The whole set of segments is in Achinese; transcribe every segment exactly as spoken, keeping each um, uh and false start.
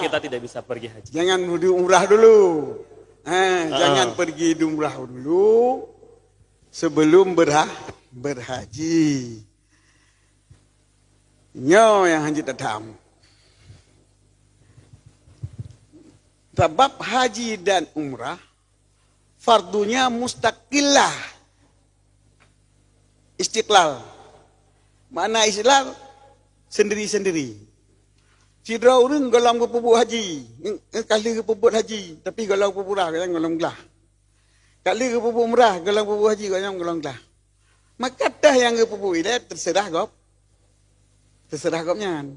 kita tidak bisa pergi haji. Jangan dulu umrah dulu. Ha, jangan pergi umrah dulu sebelum berha-, berhaji. Nyoe nyang hanjeuet tatham. Sabab haji dan umrah fardunya mustaqillah. Istiqlal. Makna istiqlal, sendiri-sendiri. Sidroe ureuëng gohlom geupeubuet haji, ka lheueh geupeubuet haji, tapi gohlom geupeubuet umrah, gohlom glah. Ka lheueh geupeubuet umrah, gohlom geupeubuet haji, gohlom, gohlom glah. Maka teuh nyang geupeubuet ilée terserah gob, terserah gobnyan.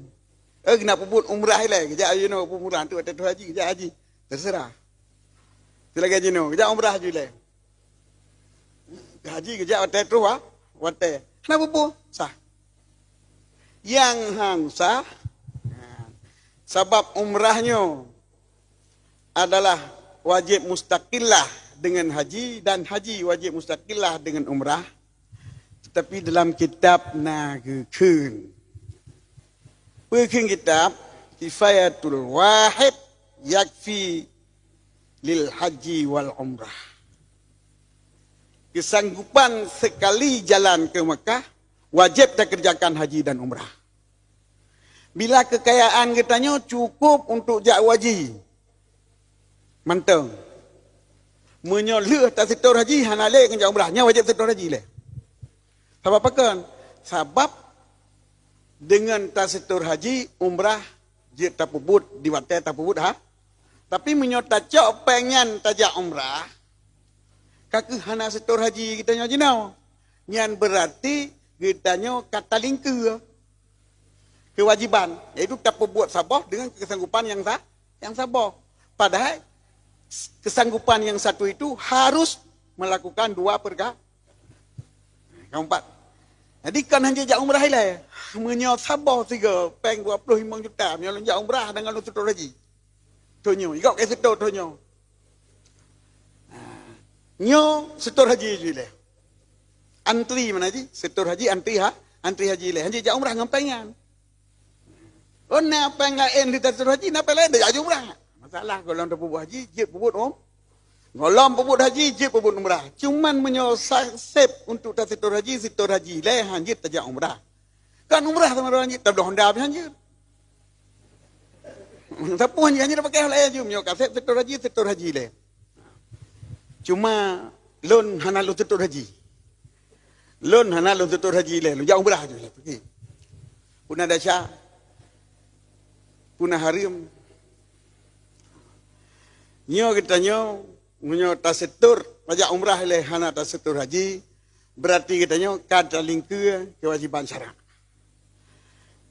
Eh, geunak peubuet umrah ilée, geujak jinoe peubuet umrah, tu watée troh haji, geujak haji. Terserah. Silagée jinoe, geujak umrah ju ilée. Haji geujak watée troh, ha? Watée. Hana peue-peue, sah. Nyang han sah, sabab umrah nyoe adalah wajéb mustaqillah deungon haji dan haji wajéb mustaqillah deungon umrah. Tetapi dalam kitab na geukheun. Peue kheun kitab, kifayatul wahid yakfi lil haji wal umrah. Kesanggupan sekali jalan ke Mekah, wajéb takerjakan haji dan umrah. Bila kekayaan geutanyoe cukup untuk jak haji, mantong. Meunyoe lheueh taseutôt haji, hana lé ngon jak umrah, nyan wajéb seutôt haji lé. Sabab pakon? Sabab deungon taseutôt haji, umrah jeuet tapeubuet di watée tapeubuet ha. Tapi meunyoe tacok péng nyan tajak umrah, ka kheueh hana seutôt haji geutanyoe jinoe. Nyan beurati geutanyoe ka talingkeue keuwajiban, yaitu tapeubuet saboh deungon keusanggupan nyang sa-, nyang saboh. Padahai keusanggupan nyang satu itu harus melakukan dua perka-, keempat. Jadi, kon hana jak umrah ilée. Meunyoe saboh sigoe péng dua ploh limong juta, meunyoe lôn jak umrah deungon lôn seutôt haji. Tanyoe, igob ka seutôt tanyoe. Ha. Nyoe seutôt haji ju ilée. Antri mana ji? Seutôt haji antri ha? Antri haji ilée. Haji jak umrah ngon péng nyan. Oh, na péng laén di seutôt haji, na péng laén dak jak umrah. Masalah gohlom tapeubuet haji, jeuet peubuet um-, gohlom peubuet haji, jeuet peubuet umrah. Cuman meunyoe sa-, sép untuk taseutôt haji, seutôt haji ilée, han jeuet tajak umrah. Kan umrah sama orang jeuet, tabloe honda habéh han jeuet. Sapeue nyan, nyan pakai hal laén ju, meunyoe ka sép seutôt haji, seutôt haji lé. Cuma lôn hana lôn seutôt haji. Lôn hana lôn seutôt haji lé, lôn jak umrah ju lé. Puna desya, puna hareuem. Nyoe geutanyoe, meunyoe taseutôt, tajak umrah lé hana taseutôt haji, beurati geutanyoe ka talingkeue keuwajiban syara.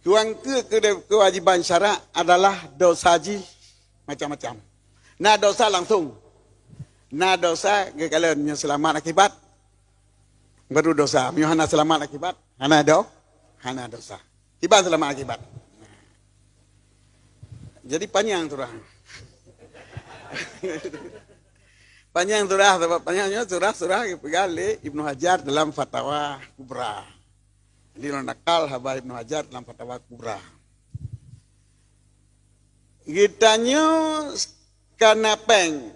Keuangkeue keu-, keuwajiban syara adalah dosa jih macam-macam. Na dosa langsong. Na dosa geukalon nyang seulamat akibat. Baru dosa. Meunyoe hana seulamat akibat, hana do-, hana dosa. Kiban seulamat akibat. Jadi panyang surah. Panyang surah, sabab panyang nyoe surah-surah geupeugah lé Ibnu Hajar dalam Fatawa Kubra. Jadi lôn nakal haba Ibnu Hajar dalam Fatawa Kubra. Geutanyoe kana péng,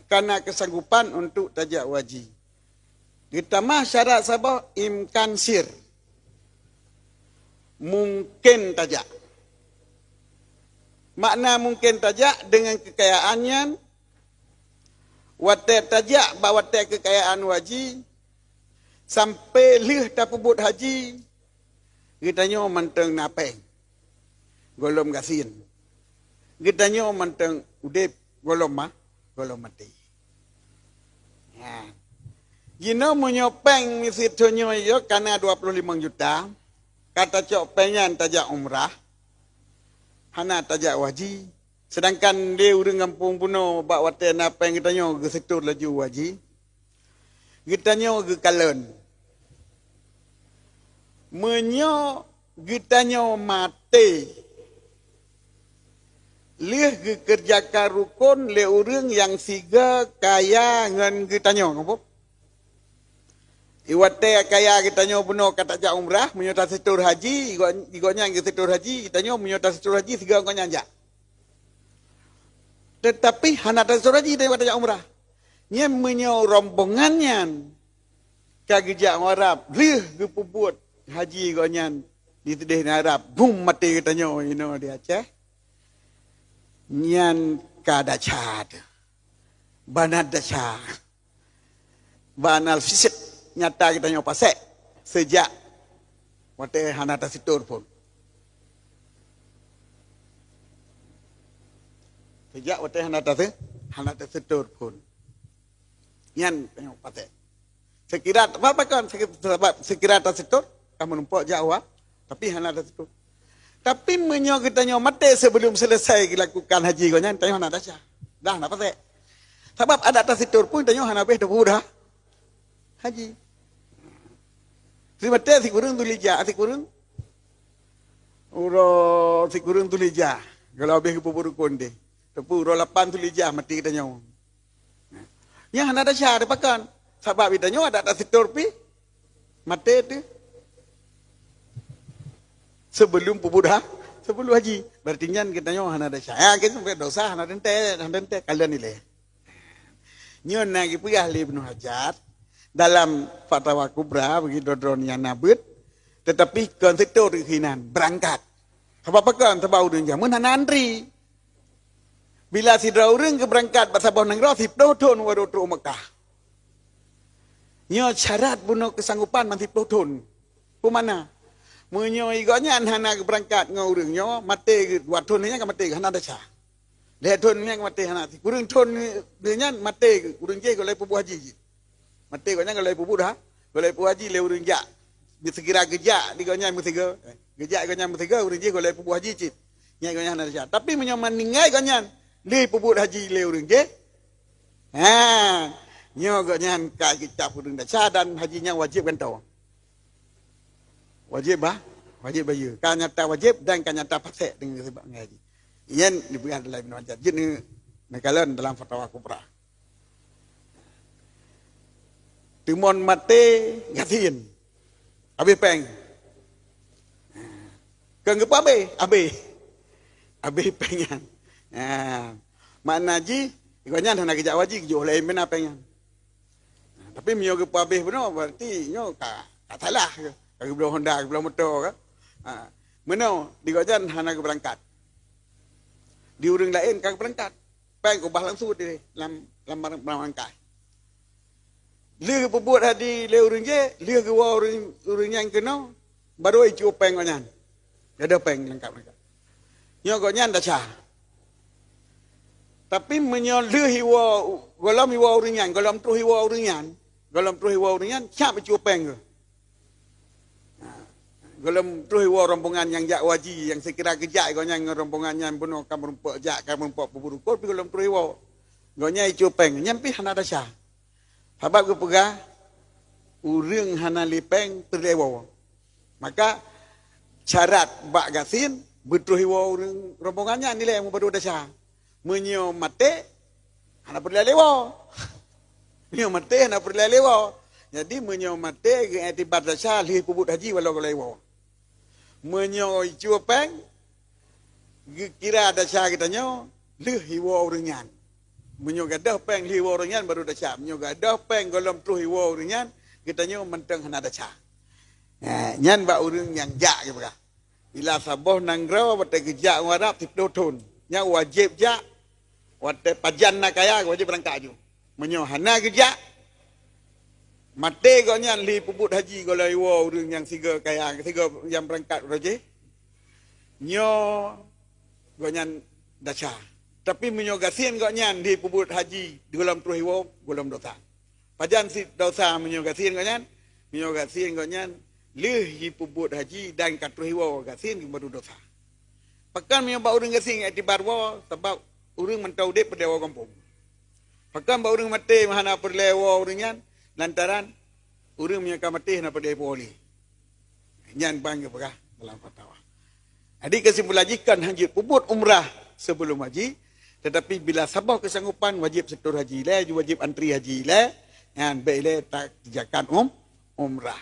kana keusanggupan untuk tajak haji. Geutamah syarat saboh imkan sir. Mungken tajak. Makna mungken tajak deungon keukayaan nyan, watée tajak bak watée keukayaan haji, sampoe lheueh tapeubuet haji, geutanyoe mantong na péng, gohlom gasien. Geutanyoe mantong udeb, gohlom ma-, gohlom maté. Ha. Jinoe meunyoe péng miseue tanyoe yo kana dua ploh limong juta, ka tacok péng nyan tajak umrah, hana tajak haji. Seudangkan lé ureuëng gampông bunoe bak watée na péng geutanyoe geuseutôt laju haji, geutanyoe geukalon. Meunyoe geutanyoe maté lheueh geukeureujakan rukon lé ureuëng nyang sigoe kaya ngon geutanyoe, ngon buet? Di watée kaya geutanyoe bunoe ka tajak umrah, meunyoe taseutôt haji, igo-, gobnyan geuseutôt haji, geutanyoe meunyoe taseutôt haji, sigoe gobnyan jak. Teutapi hana taseutôt haji tanyoe bak tajak umrah. Nyan meunyoe rombongan nyan ka geujak u Arab, lheueh geupeubuet haji gobnyan di sideh nyan Arab, bum maté geutanyoe inoe di Aceh. Nyan ka desya teuh. Bana desya. Bana fisik nyata geutanyoe pasék seujak watée hana taseutôt phon. Seujak watée hana tase-, hana taseutôt phon. Nyan tanyoe pasék. Seukira, apa kon? Seukira, sabab seukira taseutôt, ka meurumpok jak u Arab, tapi hana taseutôt. Tapi meunyoe geutanyoe maté sebelum selesai geulakukan haji gobnyan, tanyoe hana desya. Dah, hana pasék. Sabab adat taseutôt pun tanyoe hana habéh tapeubuet ha-, haji. Si maté sikureueng Zulhijjah, sikureueng uroe, sikureueng Zulhijjah. Kalau habéh geupeubuet rukon deh. Teupeu uroe lapan Zulhijjah maté geutanyoe. Nyan hana desya teuh pakon. Sabab geutanyoe adat taseutôt pih maté teuh sebelum peubuet ha-, sebelum haji. Berarti nyan geutanyoe hana desya. Ya, kita sampai dosa hana teuntèe, hana teuntèe kalian nilai. Nyoe na geupeugah lé Ibnu Hajar dalam Fatawa Kubra bagi droe-droe nyang na beuet, teutapi kon seutôt keuh inan, beurangkat. Sabab pakon? Sabab ureueng jameun hana antri. Bila sidroe ureueng geubeurangkat bak saboh nanggroe, siplôh thon baru trok u Meukah. Nyoe syarat bunoe keusanggupan man siplôh thon. Peue makna? Meunyoe gobnyan hana geubeurangkat ngon ureueng nyoe, maté geuh dua thon nyan ka maté geuh, hana desya. Lhèe thon nyan ka maté hana. Sikureueng thon nyan maté geuh, ureueng jéh gohlom peubuet haji jih. Maté gobnyan gohlom peubuet ha-, gohlom peubuet haji lé ureueng jak. Seukira geujak di gobnyan meusigoe. Geujak gobnyan meusigoe, ureueng jéh gohlom peubuet haji cit. Nyan gobnyan hana desya. Tapi meunyoe meuninggai gobnyan, lé peubuet haji lé ureueng jéh, ha, nyoe gobnyan ka geucap ureueng desya dan haji nyan wajéb gantoe. Wajéb bah, wajéb bayeue. Ka nyata wajéb dan ka nyata pasék deungon sabab ngon haji. Nyan dipeugah dalam Ibnu Hajar. Jeuet neu-, neukalon dalam Fatawa Kubra. Teumon maté gasien. Habéh péng. Kon geupeuhabéh, habéh. Habéh péng nyan. Ha. Makna jih, gobnyan hana geujak haji, geujok lé meunan péng nyan. Tapi meunyoe geupeuhabéh bunoe, berarti nyoe ka, ka salah ke? Ka geubloe honda, geubloe moto ke? Ha. Meunoe, di gobnyan hana geubeurangkat. Di ureueng laén ka geubeurangkat. Péng ubah langsung di lam, lam, lam rangkai. Lheueh geupeubuet haji lé ureueng jéh, lheueh geuwoe ureueng, ureueng nyan keunoe, baru icue péng gobnyan. Gadôh péng leungkap-leungkap. Nyoe gobnyan desya. Tapi meunyoe lheueh iwoe, gohlom iwoe ureueng nyan, gohlom troh iwoe ureueng nyan, gohlom troh iwoe ureueng nyan, siap icue péng geuh. Gohlom troh iwoe rombongan nyang jak haji, nyang seukira geujak gobnyan ngon rombongan nyan bunoe ka meurumpok jak, ka meurumpok peubuet rukon, pih gohlom troh iwoe. Gobnyan icue péng, nyan pih hana desya. Sabab geupeugah, ureueng hana lé péng peureulèe woe. Maka, syarat bak gasien, beutroh iwoe ureueng rombongan nyan ilèe meubadu desya. Meunyoe maté, hana peureulèe lé woe. Meunyoe maté, hana peureulèe lé woe. Jadi, meunyoe maté, geuiktibar desya lheueh peubuet haji walau gohlom iwoe. Meunyoe icue péng, geukira desya geutanyoe lheueh iwoe ureueng nyan. Meunyoe gadôh péng lheueh iwoe ureueng nyan baru desya. Meunyoe gadôh péng gohlom troh iwoe ureueng nyan, geutanyoe mantong hana desya. Eh, nyan bak ureueng nyang jak geupeugah. Bila saboh nanggroe watèe geujak u Arab siplôh thon, nyan wajéb jak. Watèe pajan na kaya, wajéb beurangkat aju. Meunyoe hana geujak, maté gobnyan lheueh peubuet haji gohlom iwoe ureueng nyang sigoe kaya, sigoe nyang beurangkat uroe jéh, nyoe gobnyan desya. Tapi meunyoe gasien gobnyan lheueh peubuet haji gohlom troh iwoe, gohlom desya. Pajan cit desya meunyoe gasien gobnyan? Meunyoe gasien gobnyan lheueh jipeubuet haji dan ka troh iwoe, gasien geuh baru desya. Pakon meunyoe bak ureueng gasien iktibar woe, sabab ureueng mantong udép peureulèe woe gampông. Pakon bak ureueng maté hana peureulèe woe ureueng nyan, lantaran ureueng meunyoe ka maté hana peureulèe iwoe lé. Nyan ban geupeugah dalam fatawa. Jadi, keusimpulan jih kon hanjeuet peubuet umrah sebelum haji, tetapi bila saboh keusanggupan wajéb seutôt haji ilèe, wajéb antri haji ilèe, nyan bèk ilèe takerjakan um-, umrah.